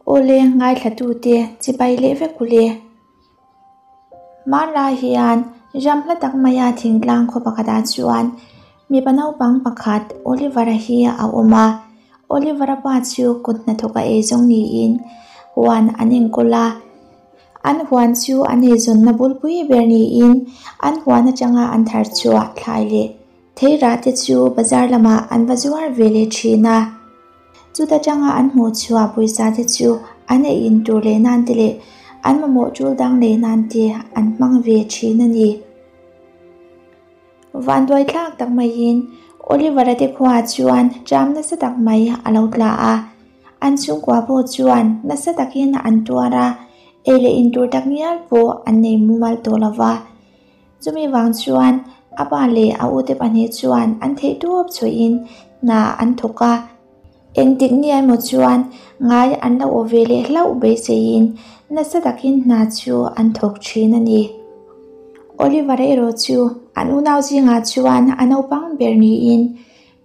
Awle ngaithlatute chibai leh vek u le. Hmanlai hian ram hla tak maia thingtlang khaw pakhatah chuan mipa naupang pakhat Oliver-a hi a awm a. Oliver-a pa chu kut hnathawka eizawng niin huan an enkawl a. An huan chu an eizawnna bulpui ber niin an huan atanga an thar chhuah thlai leh theirah te chu bazar lamah an va zuar ve leh thin a. Chuta tanga an hmuh chhuah pawisa te chu an ei in tur leh nan te leh an mamawh tul dang leh nan te an hmang ve thin a ni. Vanduai thlak tak maiin Oliver-a te khuaah chuan ṭam nasa tak mai a lo tla a, an chhungkua pawh chuan nasa takin an tuar a, ei leh in tur tak ngial pawh an nei mumal tawh lo va. Chumi vang chuan a pa leh a ute pahnih chuan an theih tawp chhuahin hna an thawk a, engtik ni emaw chuan ngai an lo aw ve leh hlauh beiseiin nasa takin hna chu an thawk thin a ni. Oliver erawh chu an unau zingah chuan a naupang ber niin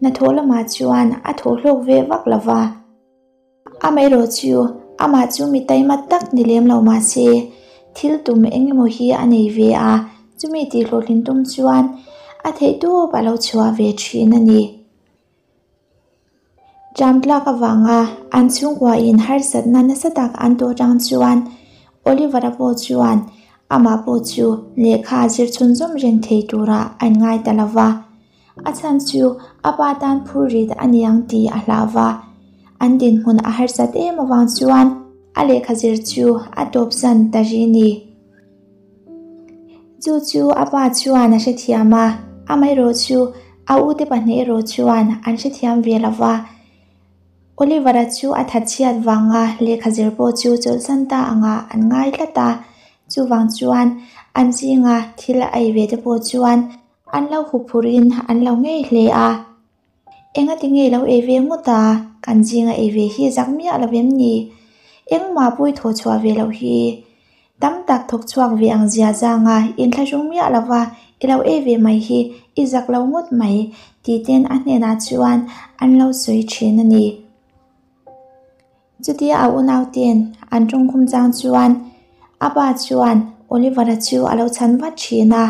hnathawh lamah chuan a thawh hlawk ve vak lo va. Amaherawh chu amah chu mi taima tak ni lem lo mah se, thil tum eng emaw hi a nei ve a, chumi tih hlawhtlin tum chuan a theih tawp a lo chhuah ve thin a ni. Ṭam tlak avanga an chhungkuain harsatna nasa tak an tawh atang chuan Oliver-a pawh chuan amah pawh chu lehkha zir chhunzawm reng thei turah a inngai ta lo va. A chhan chu a pa tan phur rit a ni ang tih a hlau va, an dinhmun a harsat em avang chuan a lehkha zir chu a tawpsan ta ri ni. Chu chu a pa chuan a hrethiam a, amaherawh chu a ute pahnih erawh chuan an hrethiam ve lo va. Oliver-a chu a thatchhiat vanga lehkha zir pawh chu chawlhsan ta anga an ngai tlat a, chuvang chuan an zinga thil a ei ve te pawh chuan An lo huphurhin an lo ngei hle a, Engati nge lo ei ve ngawt a, kan zinga ei ve hi zak miah lo em ni? Engmah pui thaw chhuah ve loh hi. Tam tak thawk chhuak ve ang zia zanga inthlahrung miah lova i lo ei ve mai hi i zak lo ngawt mai tih ten a hnenah chuan an lo sawi thin a ni. Chutia a unauten an tawngkhum chang chuan a pa chuan Oliver-a chu a lo chhan vat thin a,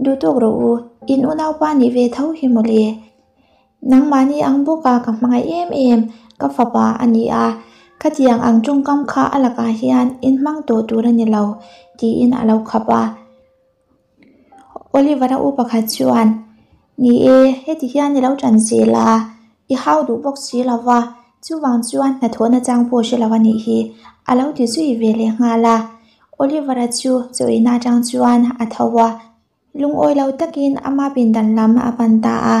Duh tawk rawh u, in unaupa nih ve tho hi mawle. Nangmahni ang bawka ka hmangaih em em, ka fapa a ni a, khatiang ang tawngkam kha a lakah hian in hmang tawh tur a ni lo, tiin a lo khap a. Oliver-a u pakhat chuan, Ni e, heti hian i lo ṭan zel a, i hau duh bawk si lo va, chuvang chuan hnathawhna chang pawh hre lo a nih hi, a lo ti zui ve leh nghal a. Oliver-a chu chawina atang chuan a tho a, lungawi lo takin ama pindan lam a pan ta a.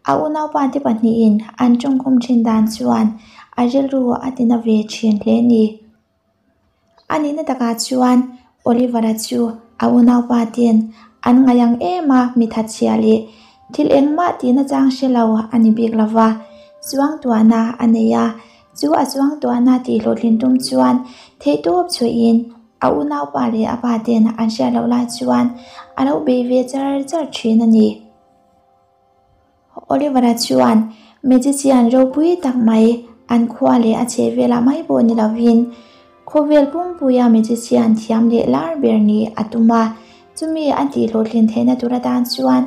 A unaupa te pahnihin an tawngkhum ṭhin dan chuan a rilru a tina ve ṭhin hle a ni. A nihna takah chuan Oliver-a chu a unaupa ten an ngaih ang em a, mi thatchhia leh thil engmah tihna chang hre lo a ni bik lo va, chuangtuahna a nei a, chu a chuangtuahna tih hlawhtlin tum chuan theihtawp chhuahin a unaupa leh a pa ten an hriat loh lai chuan a lo bei ve char char thin a ni. Oliver-a chuan magician ropui tak mai an khua leh a chheh velah mai pawh ni lovin khawvel pumpuia magician thiam leh lar ber nih a tum a. Chumi a tih hlawhtlin theihna tur atan chuan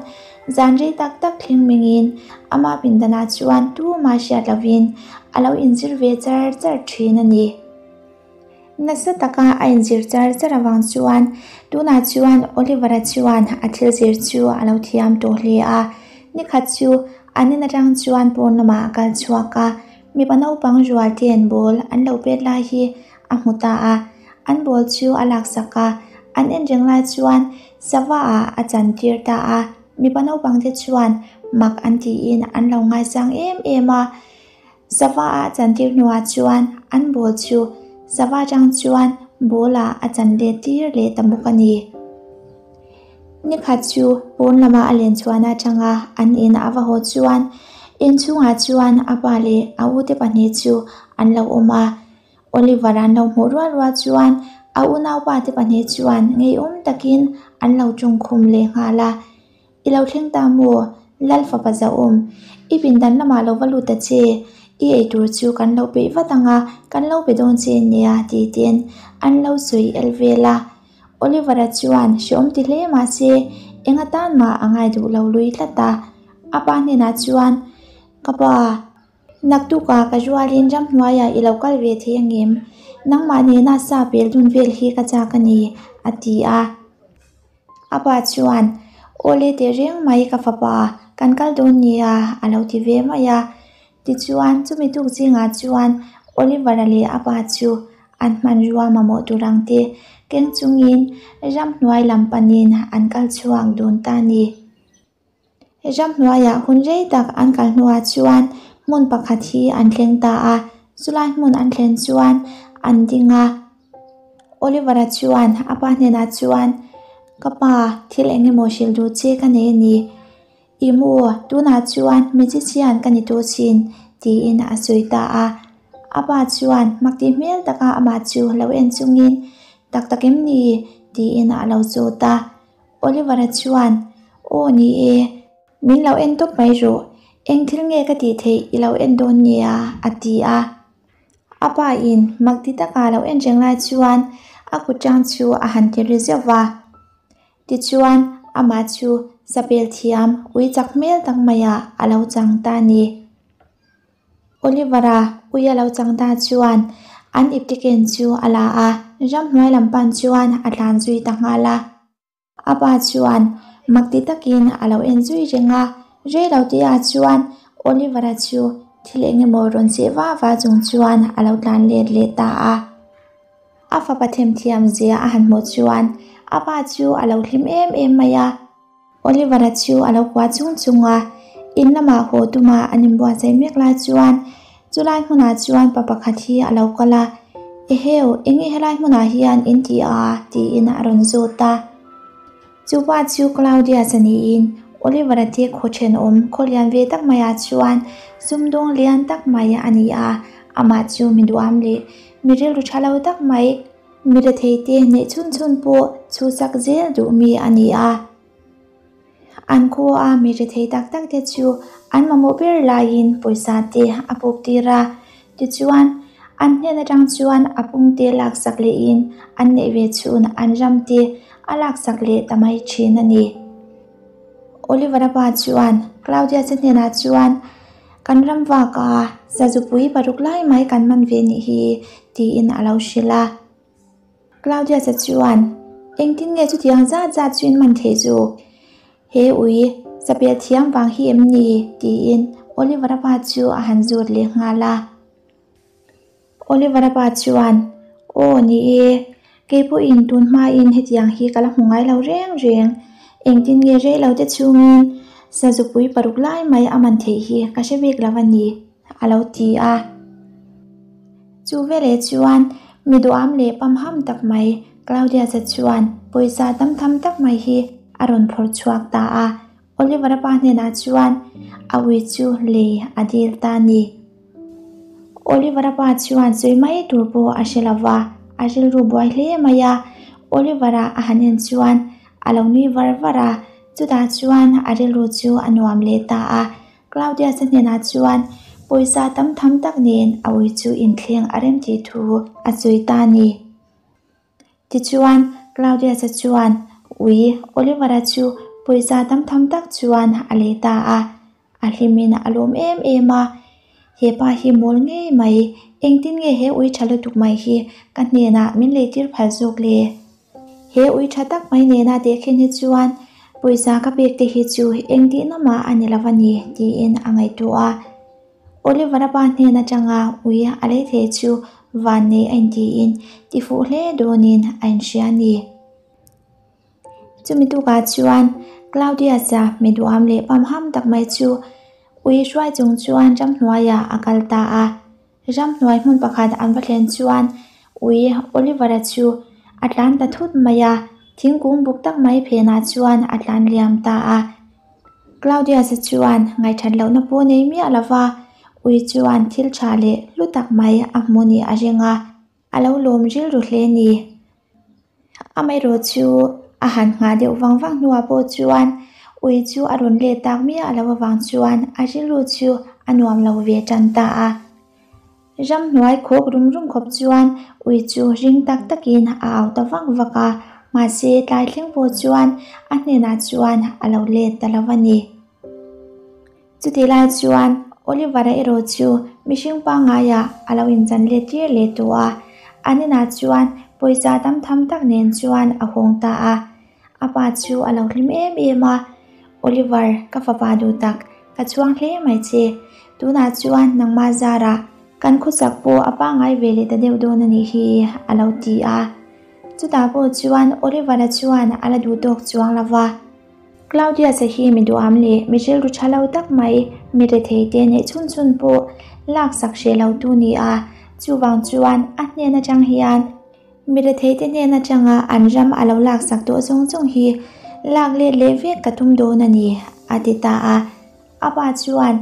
zan rei tak tak thleng mingin ama pindanah chuan tumah hriat lovin a lo inzir ve char char thin a ni. Nasa taka a inzir char char avang chuan tunah chuan Oliver-a chuan a thil zir chu a lo thiam tawh hle a. Nikhat chu an in atang chuan pawn lamah a kal chhuak a, mipa naupang rual ten ball an lo pet lai hi a hmu ta a. An ball chu a laksak a, an en reng lai chuan sava ah a chan tir ta a. Mipa naupang te chuan mak an tiin an lo ngaisang em em a. Sava a chantir hnuah chuan an ball chu sava atang chuan ball ah a chan let tir leh ta bawk a ni. Nikhat chu pawn lama a len chhuahna atanga an in a va haw chuan inchhungah chuan a pa leh a ute pahnih chu an lo awm a. Oliver an lo hmuh rual rual chuan a unaupa te pahnih chuan ngeiawm takin an lo tawngkhum leh nghal a. I lo thleng ta maw? Lal fapa zauhawm, i pindan lamah lo va lut ta che. I eitur chu kan lo peih vat ang a, kan lo pe dawn che nia ti ten an lo sawi el vel a. Oliver-a chuan hreawm ti hle mah se eng atan mah a ngai duh lo lui tlat a. A pa hnenah chuan, Ka pa, naktukah ka rualin ramhnuaiah i lo kal ve thei angem? Nangmah nena sa pel dun vel hi ka chak a ni, a ti a. A pa chuan, Awle tehreng mai ka fapa, kan kal dawn nia, a lo ti ve mai a. Tichuan, chumi tuk zingah chuan Oliver-a leh a pa chu an hmanrua mamawh tur ang te keng chungin ramhnuai lam panin an kal chhuak dun ta a ni. Ramhnuaiah hun rei tak an kal hnuah chuan hmun pakhat hi an thleng ta a, chulai hmun an thlen chuan an ding a. Oliver-a chuan a pa hnenah chuan, Ka pa, thil eng emaw hrilh duh che ka nei a ni. I mu, tunah chuan magician ka ni tawh chin, tiin a sawi ta a. A pa chuan makti hmel taka amah chu lo en chungin, Tak tak em ni? tiin a lo zawt a. Oliver-a chuan, Aw ni e, min lo en tawp mai rawh, eng thil nge ka tih theih i lo en dawn nia, a ti a. A pa in mak ti taka lo en reng lai chuan a kut tang chu a han ti ri zeuh va. Tichuan, amah chu sapel thiam ui chak hmel tak maiah a lo chang ta a ni. Oliver-a ui a lo chang ta chuan an ipte ken chu a la a, ramhnuai lam pan chuan a tlan zui ta nghal a. A pa chuan mak ti takin a lo en zui reng a, rei lo te ah chuan Oliver-a chu thil eng emaw rawn cheh va va chung chuan a lo tlan let leh ta a. A fapa themthiam zia a han hmuh chuan a pa chu a lo hlim em em mai a. Oliver-a chu a lo kuah chung chung a, in lamah haw tuma an inbuatsaih mek lai chuan chulai hmunah chuan pa pakhat hi a lo kal a, Eheu, enge helai hmunah hian in ti a? tiin a rawn zawt a. Chu pa chu Claudius-a niin Oliver-a te khaw thenawm khaw lian ve tak maiah chuan sumdawng lian tak mai a ni a, amah chu mi duham leh mi rilru tha lo tak mai, Mi retheite neih chhun chhun pawh chhuhsak zel duh mi a ni a. An khua mi rethei tak tak te chu an mamawh ber laiin pawisa te a puk tir a. Tichuan, an hnen atang chuan a pungte laksak lehin an neih ve chhun an ram te a laksak leh ta mai thin a ni. Oliver-a pa chuan Claudius-a hnenah chuan, Kan ram vak a, zazupui paruk lai mai kan man ve nih hi, tiin a lo hrilh a. Claudius-a chuan, Engtin nge chutiang zat zat chu in man theih zuk? He ui, sapel thiam vang hi em ni? tiin Oliver-a pa chu a han zawt leh nghal a. Oliver-a pa chuan, Aw ni e, kei pawhin tun hmain hetiang hi ka la hmu ngai lo reng reng. Engtin nge rei lo te chhungin sazupui paruk lai mai a man theih hi ka hre bik lo a ni, a lo ti a. Chu veleh chuan mi duham leh pamham tak mai Claudius-a chuan pawisa tam tham tak mai hi a rawn phawrh chhuak ta a. Oliver-a pa hnenah chuan a ui chu lei a dil ta a ni. Oliver-a pa chuan sawi mai tur pawh a hre lo va, a rilru buai hle mai a. Oliver-a a han en chuan a lo nui var var a, chutah chuan a rilru chu a nuam leh ta a. Claudius-a hnenah chuan pawisa tam tham tak nen a ui chu inthleng a rem tih thu a sawi ta a ni. Tichuan, Claudius-a chuan ui Oliver-a chu pawisa tam tham tak chuan a lei ta a, a hlimin a lawm em em a. He pa hi mawl ngei mai, engtin nge he ui tha lutuk mai hi ka hnenah min leitir phal zawk le? He ui tha tak mai nena tehkhin hi chuan pawisa ka pek te hi chu engtihna mah a ni lo a ni, tiin a ngaihtuah a. Oliver-a pa hnen atanga ui a lei thei chu van nei a intiin tifuh hle dawnin a inhria a ni. Chumi tukah chuan Claudius-a mi duham leh pamham tak mai chu ui hruai chung chuan ramhnuaiah a kal ta a. Ramhnuai hmun pakhat an va thlen chuan ui Oliver-a chu a tlan ta thut mai a, thingkung buk tak mai phenah chuan a tlan liam ta a. Claudius-a chuan ngaihṭhat lohna pawh nei miah lo va, ui chuan thil ṭha leh hlu tak mai a hmu nih a ring a, a lo lawm rilru hle ni. Amaherawh chu a han nghah deuh vang vang hnuah pawh chuan ui chu a rawn let tak miah lo avang chuan a rilru chu a nuam lo ve tan ta a. Ramhnuai khawk rum rum khawp chuan ui chu ring tak takin a au ta vak vak a, mahse tlai thleng pawh chuan a hnenah chuan a lo let ta lo a ni. Chutih lai chuan Oliver-a erawh chu mihring pangaiah a lo inchan let tir leh tawh a, an inah chuan pawisa tam tham tak nen chuan a hawng ta a. A pa chu a lo hlim em em a, Oliver, ka fapa duh tak, ka chhuang hle mai che. Tunah chuan nangmah zarah kan khawsak pawh a pangngai ve leh ta deuh dawn a nih hi, a lo ti a. Chutah pawh chuan Oliver-a chuan a la duh tawk chuang lo va. Claudius-a hi mi duham leh mi rilru tha lo tak mai, mi rethei te neih chhun chhun pawh laksak hreh lo tu ni a, chuvang chuan a hnen atang hian mi rethei te hnen atanga an ram a lo laksak tawh zawng zawng hi lak let leh vek ka tum dawn a ni, a ti ta a. A pa chuan,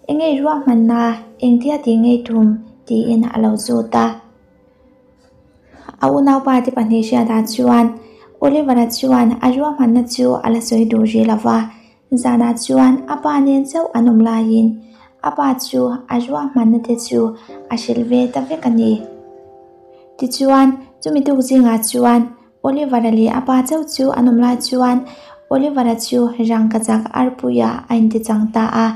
Enge i ruahmanna, engtia tih ngei tum? tiin a lo zawt a. A unaupa te pahnih hriatah chuan Oliver-a chuan a ruahmanna chu a la sawi duh rih lo va, zanah chuan a pa nen chauh an awm laiin a pa chu a ruahmanna te chu a hrilh ve ta vek a ni. Tichuan, chumi tuk zingah chuan Oliver-a leh a pa chauh chu an awm lai chuan Oliver-a chu rangkachak arpuiah a intichang ta a.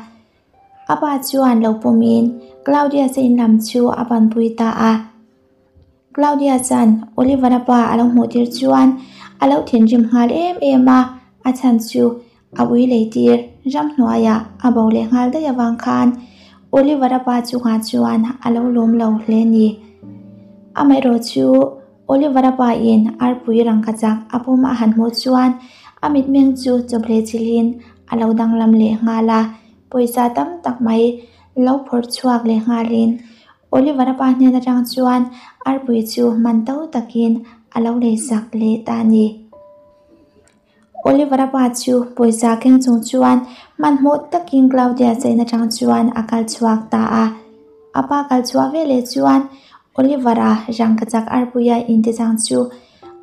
A pa chuan lo pawmin Claudius-a in lam chu a panpui ta a. Claudius-a'n Oliver-a pa a lo hmuh tir chuan a lo thinrim nghal em em a, a chhan chu a ui lei tir ramhnuaiah a bo leh nghal daih avang khan Oliver-a pa chungah chuan a lo lawm lo hle a ni. Amaherawhchu Oliver-a pa in arpui rangkachak a pawm a han hmuh chuan a mitmeng chu chawpleh chilhin a lo danglam leh nghal a, pawisa tam tak mai lo phawrh chhuak leh nghalin Oliver-a pa hnen atang chuan arpui chu man to takin a lo leisak leh ta a ni. Oliver-a pa chu pawisa keng chung chuan hmanhmawh takin Claudia cheina atang chuan a kal chhuak ta a. A pa kal chhuah veleh chuan Oliver-a rangkachak arpuia intichang chu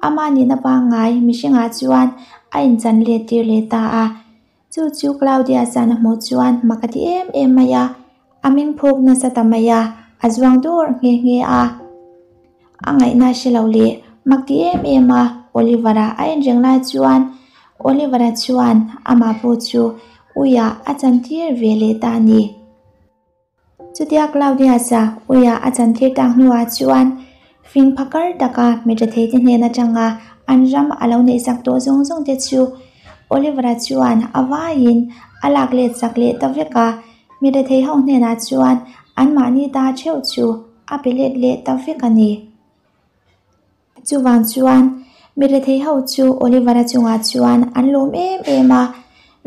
ama nihna pangngai mihringah chuan a inchan let tir leh ta a. Chu chu Claudia chuan a hmuh chuan mak a ti em em mai a, a meng phuk nasa ta mai a, a zuang dawr nghe nghe a. A ngaihna hre lo leh mak ti em em a, Oliver-a a en reng lai chuan Oliver-a chuan amah pawh chu uiah a chantir ve leh ta a ni. Chutia Claudius-a uia a chantir tak hnuah chuan fing phakar taka mi retheite hnen atanga an ram a lo neihsak tawh zawng zawng te chu Oliver-a chuan a vaiin a lak let sak leh ta vek a, mi rethei ho hnenah chuan anmahni ta theuh chu a pe let leh ta vek a ni. Chuvang chuan mi rethei ho chu Oliver-a chungah chuan an lawm em em a,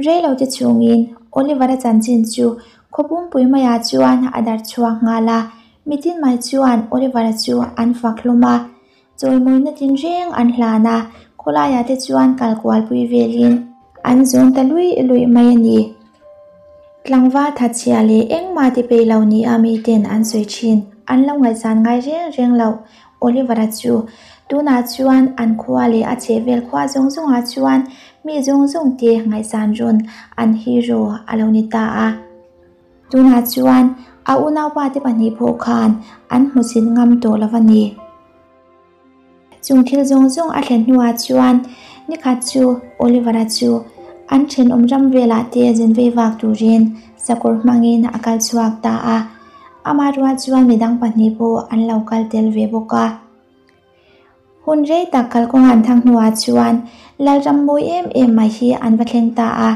reilo te chungin Oliver-a chanchin chu khaw pumpui maiah chuan a darh chhuak nghal a, mitin mai chuan Oliver-a chu an fak hlawm a, chawimawina tinreng an hlan a, khawlaiah te chuan kal kualpui velin an zawn ta luih luih mai a ni. Tlangval thatchhia leh engmah ti peih lo nia miten an sawi thin, an lo ngaihsan ngai reng reng loh Oliver-a chu tunah chuan an khua leh a chhehvel khua zawng zawngah chuan mi zawng zawng te ngaihsan rawn an hero a lo ni ta a. Tunah chuan a unaupa te pahnih pawh khan an hmusit ngam tawh lo a ni. Chung thil zawng zawng a thlen hnuah chuan nikhat chu Oliver-a chu an thenawm ram velah te zin vei vak turin sakawr hmangin a kal chhuak ta a. Amah rual chuan midang pahnih pawh an lo kal tel ve bawk a. Hun rei tak kalkawng an thang hnuah chuan Lalram mawi em em mai hi an va thleng ta a.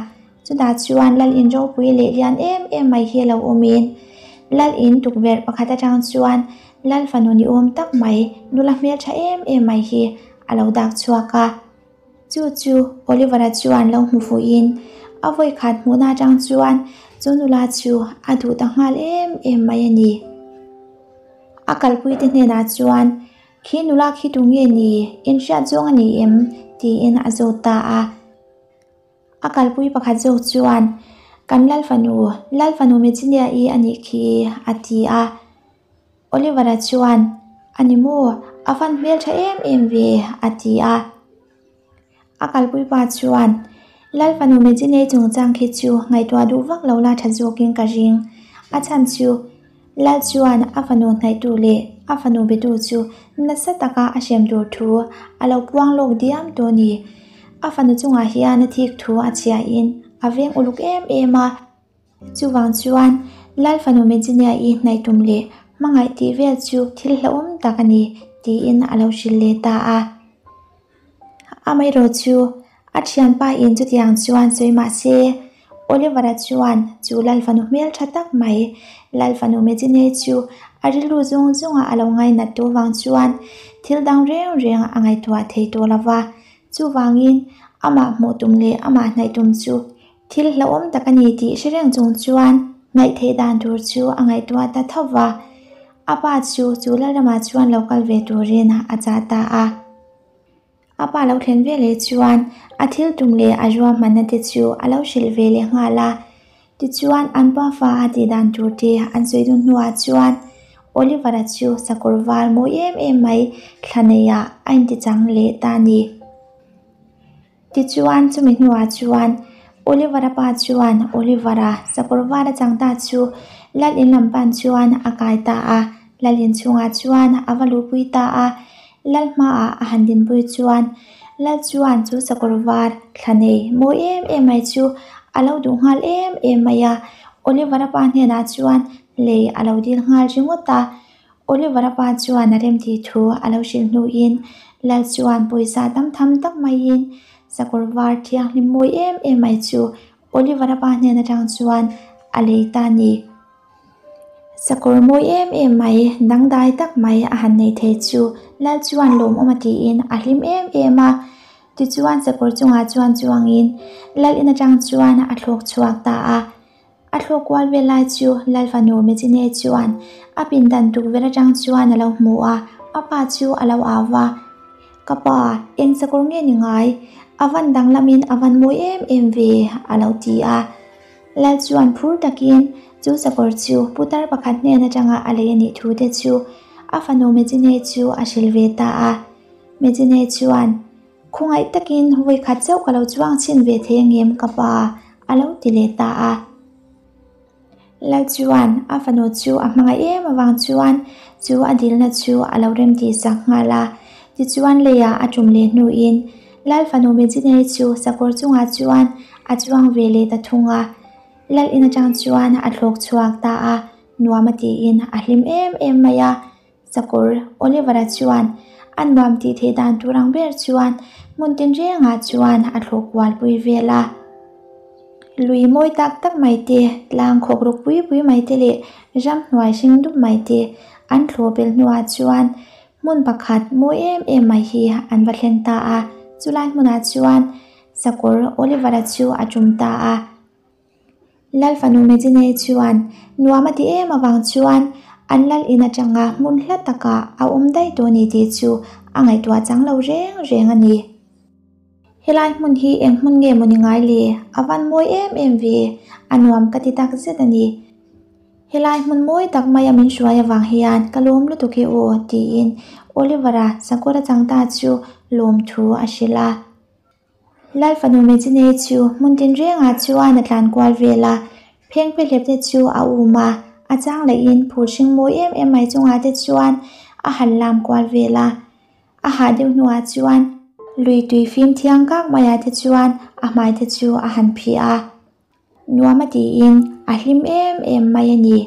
Chutah chuan Lal in ropui leh lian em em mai hi a lo awmin Lal in tukverh pakhat atang chuan Lal fanu ni awm tak mai nula hmeltha em em mai hi a lo dak chhuak a. Chu chu Oliver-a chuan lo hmu fuhin a vawikhat hmuhna atang chuan chu nula chu a duh ta nghal em em mai a ni. A kalpuite hnenah chuan, Khi nula khi tu nge ni? Inhriat zawng a ni em? tiin a zawt ta a. A kalpui pakhat zawk chuan, Kan Lal fanu, Lal fanu Mechinia-i a nih khi, a ti a. Oliver-a chuan, A ni maw? A van hmel tha em em ve, a ti a. A kalpui pa chuan, Lal fanu Mechinia-i chungchang khi chu ngaihtuah duh vak lo la tha zawkin ka ring. A chhan chu. Lal chuan a fanu hnaihtu leh a fanu betu chu nasa taka a hrem tur thu a lo puang lawk diam tawh a ni. A fanu chungah hian a thik thu a chhiahin a veng uluk em em a. Chuvang chuan Lal fanu Medzinia-i hnaih tum leh hmangaih tih vel chu thil hlauhawm tak a ni tiin a lo hrilh leh ta a. Amaherawh chu a thianpa in chutiang chuan sawi mah se, Oliver-a chuan chu Lal fanu hmel tha tak mai Lal fanu Medzinia-i chu a rilru zawng zawnga a lo ngainat tawh vang chuan thil dang reng reng a ngaihtuah thei tawh lo va. Chuvangin amah hmuh tum leh amah hnaih tum chu Thil hlauhawm tak a ni tih hre reng chung chuan ngaihtheih dan tur chu a ngaihtuah ta tho va. A pa chu chu Lalramah chuan lo kal ve turin a chah ta a. A pa lo thlen ve leh chuan a thil tum leh a ruahmanna te chu a lo hrilh ve leh nghal a. Tichuan an pa fa a tih dan tur te an sawi dun hnuah chuan Oliver-a chu sakawr var mawi em em mai thla neiah a intichang leh ta a ni. Tichuan, chumi hnuah chuan Oliver-a pa chuan Oliver-a sakawr var a chang ta chu Lal in lam pan chuan a kai ta a, Lal in chhungah chuan a va luhpui ta a, Lal hmaah a han dinpui chuan Lal chuan chu sakawr var thla nei mawi em em mai chu a lo duh nghal em em mai a, Oliver-a pa hnenah chuan lei a lo dil nghal ringawt a. Oliver-a pa chuan a remtih thu a lo hrilh hnuin Lal chuan pawisa tam tham tak maiin sakawr var thianghlim mawi em em mai chu Oliver-a pa hnen atang chuan a lei ta a ni. Sakawr mawi em em mai, dangdai tak mai a han nei thei chu Lal chuan lawmawm a tiin a hlim em em a. Tichuan sakawr chungah chuan chuangin Lal in atang chuan a thlawk chhuak ta a. A thlawk kual vel lai chu Lalfanu Mechine chuan a pindan tukverh atang chuan a lo hmu a, a pa chu a lo au va, Ka pa, eng sakawr nge ni ngai? A van danglamin a van mawi em em ve, a lo ti a. Lal chuan phur takin chu sakawr chu putar pakhat hnen atanga a lei a nih thu te chu a fanu Mechine chu a hrilh ve ta a. Mechine chuan. Khawngaih takin vawikhat chauh ka lo chuang chhin ve thei angem ka pa? a lo ti leh ta a. Lal chuan a fanu chu a hmangaih em avang chuan chu a dilna chu a lo rem tih sak nghal a. Tichuan leiah a tum leh hnuin Lal fanu Mejinei chu sakawr chungah chuan a chuang ve leh ta thung a. Lal in atang chuan a thlawk chhuak ta a, nuam a tiin a hlim em em mai a. Sakawr Oliver-a chuan a nuam tih theih dan tur ang ber chuan hmun tinrengah chuan a thlawh kual pui vel a. Lui mawi tak tak mai te, tlang khawk ruk pui pui mai te leh ramhnuai hring dup mai te an thlawh belh hnuah chuan hmun pakhat mawi em em mai hi an va thleng ta a. Chulai hmunah chuan Sakawr Oliver-a chu a tum ta a. Lal fanu Mejine chuan nuam a ti em avang chuan an lal in atanga hmun hla takah a awm daih tawh a ni tih chu a ngaihtuah chang lo reng reng a ni. Helai hmun hi eng hmun nge maw ni ngai le? A van mawi em em ve, a nuam ka ti tak zet a ni. Helai hmun mawi tak maia min hruai avang hian ka lawm lutuk e aw tiin Oliver-a sakawr a chang ta chu lawmthu a hrilh a. Lal fanu Mejinei chu hmun tinrengah chuan a tlan kual vel a, phengphehlep te chu a um a, a chang lehin phur hring mawi em em mai chungah te chuan a han lam kual vel a. A hah deuh hnuah chuan lui tui fim thiang kak maiah te chuan a hmai te chu a han phih a, nuam a tiin a hlim em em mai a ni.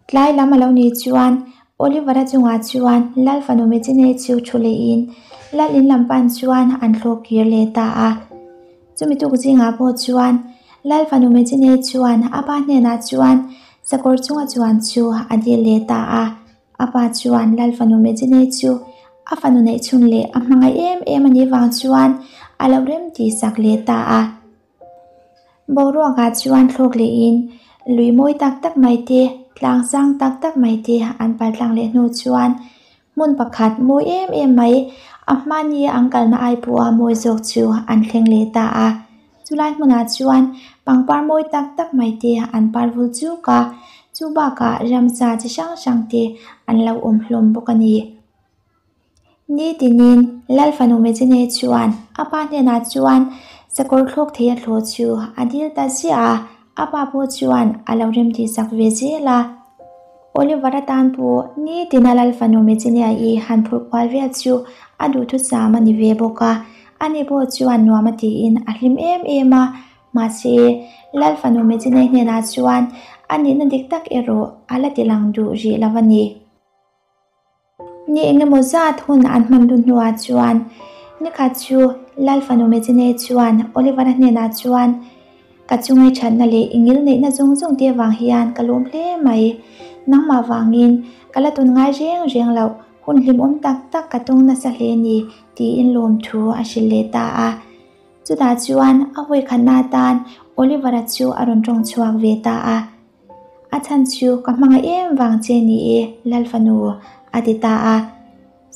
Tlai lam a lo nih chuan Oliver-a chungah chuan Lal fanu Mechine chu thu lehin Lal in lam pan chuan an thlawk kir leh ta a. Chumi tuk zingah pawh chuan Lal fanu Mechine chuan a pa hnenah chuan sakawr chunga chuan chu a dil leh ta a. A pa chuan Lal fanu Mechine chu a fanu neih chhun leh a hmangaih em em a nih vang chuan a lo rem tih sak leh ta a. Boruakah chuan thlawk lehin lui mawi tak tak mai te, tlang sang tak tak mai te an pal tlang leh hnu chuan hmun pakhat mawi em em mai a hmani an kalna ai pawha mawi zawk chu an thleng leh ta a. Chulai hmunah chuan pangpar mawi tak tak mai te an par vul chuk a, chu bakah ramsa chi hrang hrang te an lo awm hlawm bawk a ni. Nitinin Lal fanu Mejine chuan a pa hnenah chuan sakawr thlawk thei a thlawh chu a dil ta ziah a. A pa pawh chuan a lo remtihsak ve zel a. Oliver-a tan pawh nitina Lal fanu Mejenia-i han phurh kual vel chu a duhthusam a ni ve bawk a. Ani pawh chuan nuam a tiin a hlim em em a. Mahse, Lal fanu Mejenia hnenah chuan a nihna dik tak erawh a la ti lang duh rih lo a ni. Ni engemaw zat hun an hman dun hnuah chuan nikhat chu Lal fanu Mejine chuan Oliver-a hnenah chuan, Ka chungai thatna leh i ngil neihna zawng zawng te vang hian ka lawm hle mai. Nangmah vangin ka la tawn ngai reng reng loh, hun hlimawm tak tak ka tawng nasa hle ni, tiin lawmthu a hrilh leh ta a. Chutah chuan a vawikhatna atan Oliver-a chu a rawn tawng chhuak ve ta a. A chhan chu ka hmangaih em vang che ni e, Lal fanu, a ti ta a.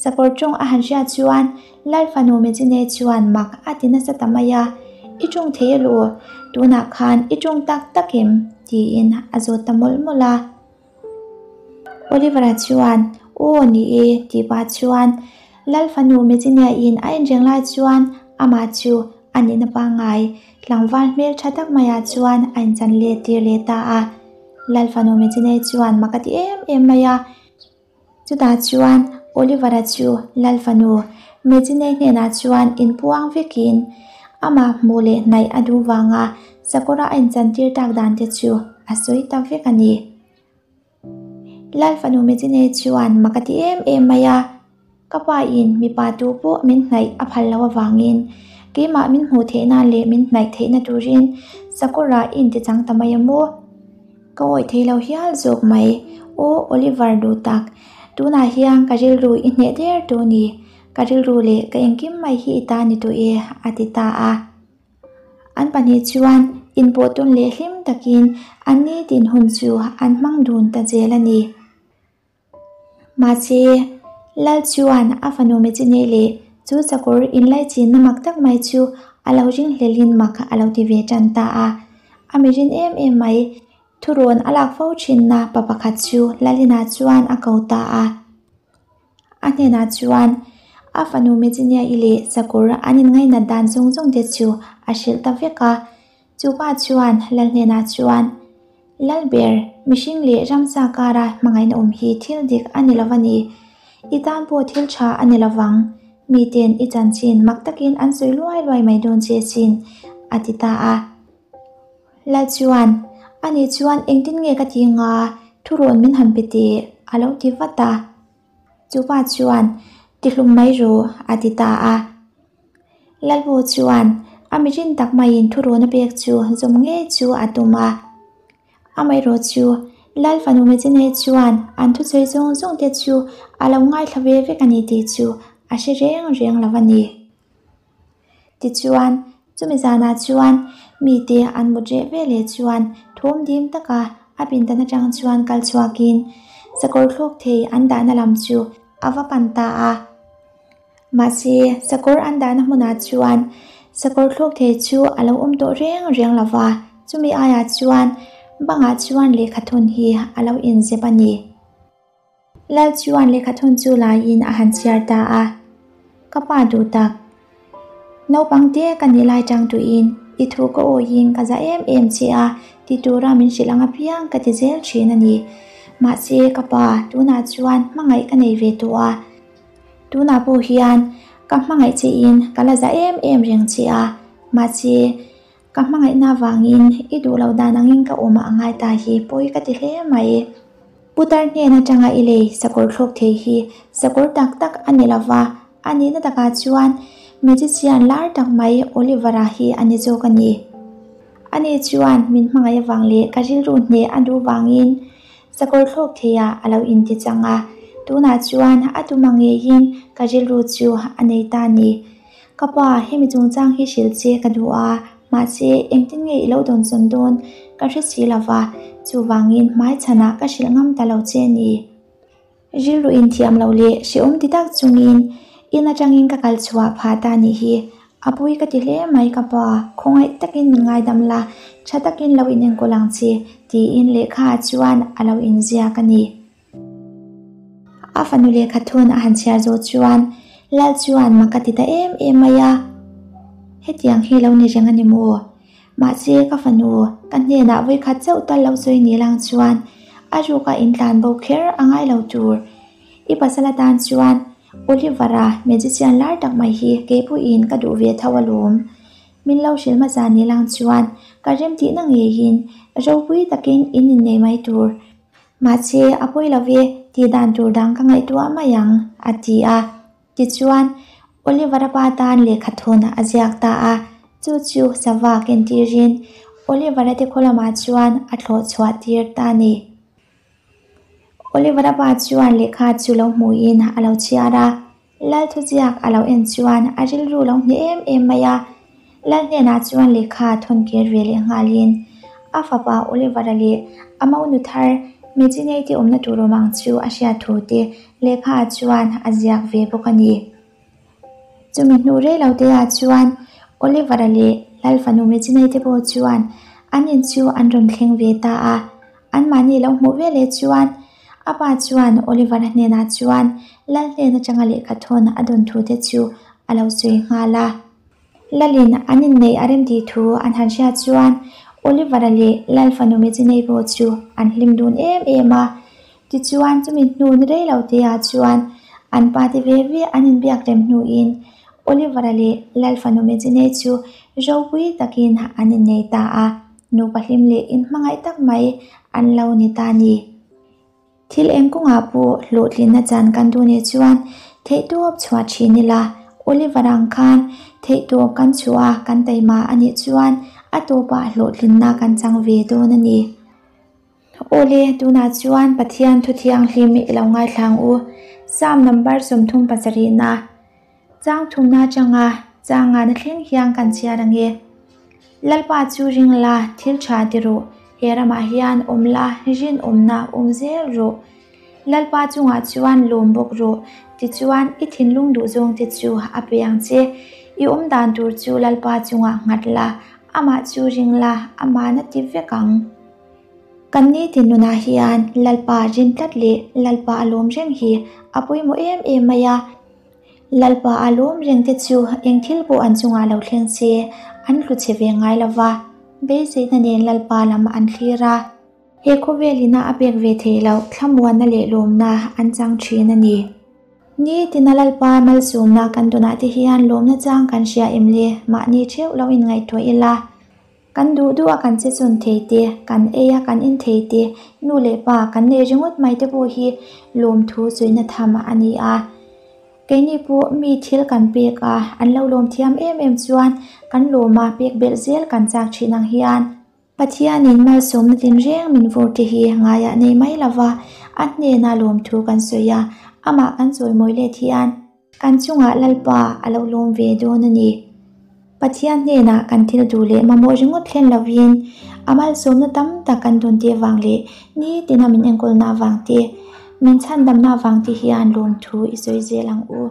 Sakawr tawng a han hriat chuan Lal fanu Mejine chuan mak a ti nasa ta mai a, I tawng thei a lu, tunah khan i tawng tak tak em? tiin a zawt ta mawlh mawlh a. Oliver-a chuan, Aw ni e, tih pah chuan Lal fanu Mejine-in a inreng lai chuan amah chu a nihna pangngai Tlangval hmel tha tak maiah chuan a inchan let tir leh ta a. Lal fanu Mejinei chuan mak a ti em em mai a. Chutah chuan Oliver-a chu Lal fanu Mejinei hnenah chuan inpuang vekin amah hmuh leh hnaih a duh vanga sakawra a inchan tir tak dan te chu a sawi ta vek a ni. Lal fanu Mejinei chuan mak a ti em em mai a. Ka pa in mipa tu pawh min hnaih a phal loh avangin keimah min hmuh theih nan leh min hnaih theihna turin sakawrah i intichang ta mai a maw? Ka awih thei lo hial zawk mai. Aw Oliver duh tak, tunah hian ka rilru i hneh der tawh a ni. Ka rilru leh ka engkim mai hi i ta ni tawh e, a ti ta a. An pahnih chuan inpawh tawn leh hlim takin an nitin hun chu an hmang dun ta zel a ni. Mahse, Lal chuan a fanu Mechine leh chu sakawr inlaichinna mak tak mai chu a lo ringhlelin mak a lo ti ve tan ta a. A mirin em em mai, thurawn a lak fo thinna pa pakhat chu Lalina chuan a ko ta a. A hnenah chuan a fanu Mechine-i leh sakawr an inngainat dan zawng zawng te chu a hrilh ta vek a. Chu pa chuan Lal hnenah chuan, Lalber, mihring leh ramsa kara hmangaihna awm hi thil dik a ni lo a ni. I tan pawh thil tha a ni lo vang. Miten i chanchin mak takin an sawi luai luai mai dawn che sin, a ti ta a. Lal chuan, Ani chuan engtin nge ka ti nga, thurawn min han pe teh, a lo ti vat a. Chu pa chuan, Tihlum mai rawh, a ti ta a. Lalbu chuan a mirin tak maiin thurawn a pek chu zawm ngei chu a tum a. Amaherawh chu Lal fanu Mejinei chuan an thusawi zawng zawng te chu a lo ngaithla ve vek a ni tih chu a hre reng reng lo a ni. Tichuan, chumi zanah chuan mite an mut reh ve leh chuan thawm dim taka a pindan atang chuan kal chhuakin sakawr thlawk thei an dahna lam chu a va pan ta a. Mahse, sakawr an dahna hmunah chuan sakawr thlawk thei chu a lo awm tawh reng reng lo va, chumi aiah chuan bangah chuan lehkha thawn hi a lo inzep a ni. Lal chuan lehkha thawn chu laiin a han chhiar ta a, Ka pa duh tak, naupang te ka nih lai tang tuin i thu ka awiin ka za em em che a ti tura min hrilh ang apiang ka ti zel thin a ni. Mahse, ka pa tunah chuan hmangaih ka nei ve tawh a. Tunah pawh hian ka hmangaih che in ka la za em em reng che a, mahse ka hmangaihna avangin i duh loh dan angin ka awm a ngai ta hi pawi ka ti hle mai. Putar hnen atanga i lei sakawr thlawk thei hi sakawr tak tak a ni lova, a nihna takah chuan magician lar tak mai Oliver-a hi a ni zawk a ni. Ani chuan min hmangaih avang leh ka rilru hneh a duh vangin Sakawr thlawk theiah a lo inti chang a, tunah chuan a tum ang ngeiin ka rilru chu a nei ta a ni. Ka pa, hemi chungchang hi hrilh che ka duh a, mahse engtin nge i lo dawnsawn dawn ka hre si lo va, chuvangin hmaichhanah ka hrilh ngam ta lo che a ni. Rilru inthiam lo leh hrehawm ti tak chungin in atangin ka kal chhuah phah ta nih hi. A pui ka ti hle mai ka pa, khawngaih takin min ngaidam la, tha takin lo inenkawl ang che, tiin lehkha ah chuan a lo inziak a ni. A fanu lehkha thun a han chhiar zawh chuan Lal chuan mak a ti ta em em mai a, Hetiang hi lo ni reng a ni maw? Mahse ka fanu, ka hnenah vawikhat chauh tal lo sawi ni lang chuan a ruka intlan bo kher a ngai lo tur. I pasal atan chuan Oliver-a magician lar tak mai hi keipawhin ka duh ve tho alawm. Min lo hrilh hmasa ni lang chuan ka remtihna ngeiin ropui takin in innei mai tur. Mahse a pawi lo ve, tih dan tur dang ka ngaihtuah mai ang, a ti a. Tichuan, Oliver-a pa tan lehkha thawn a ziak ta a, chu chu sava kentirin Oliver-a te khaw lamah chuan a thlawh chhuah tir ta a ni. Oliver-a pa chuan lehkha chu lo hmuhin a lo chhiar a, Lal thuziak a lo en chuan a rilru lo hneh em em mai a. Lal hnenah chuan lehkha thawn kir ve leh nghalin a fapa Oliver-a leh a monu thar Mejinei te awmna tur awm ang chu a hriat thu te lehkha chuan a ziak ve bawk a ni. Chumi hnu rei lo te ah chuan Oliver-a leh Lal fanu Mejinei te pawh chuan an in chu an rawn thleng ve ta a. Anmahni lo hmuh ve leh chuan A pa chuan Oliver-a hnenah chuan Lal hnen atanga lehkha thawn a dawn thu te chu a lo sawi nghal a. Lalin an inneih a rem tih thu an han hriat chuan Oliver-a leh Lal fanu Mejinei pawh chu an hlim dun em em a. Tichuan chumi hnu ni rei lo te ah chuan an pa te ve ve an inbiak rem hnuin Oliver-a leh Lal fanu Mejinei chu ropui takin an innei ta a. Nupa hlim leh inhmangaih tak mai an lo ni ta ni. Thil eng kawngah pawh hlawhtlinna chan kan duh nih chuan theihtawp chhuah thin ila, Oliver ang khan theihtawp kan chhuah a, kan taima a nih chuan a tawpah hlawhtlinna kan chang ve dawn a ni. Awle, tunah chuan Pathian thu thianghlim i lo ngaithlang u. Psalm number 37 na Chang thumna atanga changa na thleng hian kan chhiar ang e. Lalpa chu ring la, thil tha ti rawh, he ramah hian awm la, rinawmna awm zel rawh. Lalpa chungah chuan lawm bawk rawh, tichuan i thinlung duhzawng te chu a pe ang che. I awm dan tur chu Lalpa chungah nghat la, amah chu ring la, amahna ti vek ang. Kan nitin nunah hian Lalpa rin tlat leh Lalpa a lawm reng hi a pawimawh em em mai a. Lalpa a lawm reng te chu eng thil pawh an chungah lo thleng se an hlu chhe ve ngai lo va, beiseina nen Lalpa lam an thlir a. He khawvel ina a pek ve theih loh thlamuanna leh lawmna an chang thin a ni. Nitina Lalpa malsawmna kan tawnah te hian lawmna chang kan hria em le? Mahni theuh lo inngaihtuah ila. Kan duh duh a kan che chun thei te, kan ei a kan in thei te, nu leh pa kan nei ringawt mai te pawh hi lawmthu sawina tham a ni a. Keini pawh mi thil kan pek a, an lo lawm thiam em em chuan kan lawm a pek belh zel kan chak thin ang hian Pathianin malsawmna tinreng min vur te hi ngaiah nei mai lova a hnena lawmthu kan sawi a, amah kan chawimawi let hian Kan chungah Lalpa a lo lawm ve dawn a ni. Pathian hnenah kan thil duh leh mamawh ringawt thlen lovin a malsawmna tam tak kan dawn te avang leh nitina min enkawlna avang te, min chhandamna avang te hian lawmthu i sawi zel ang u.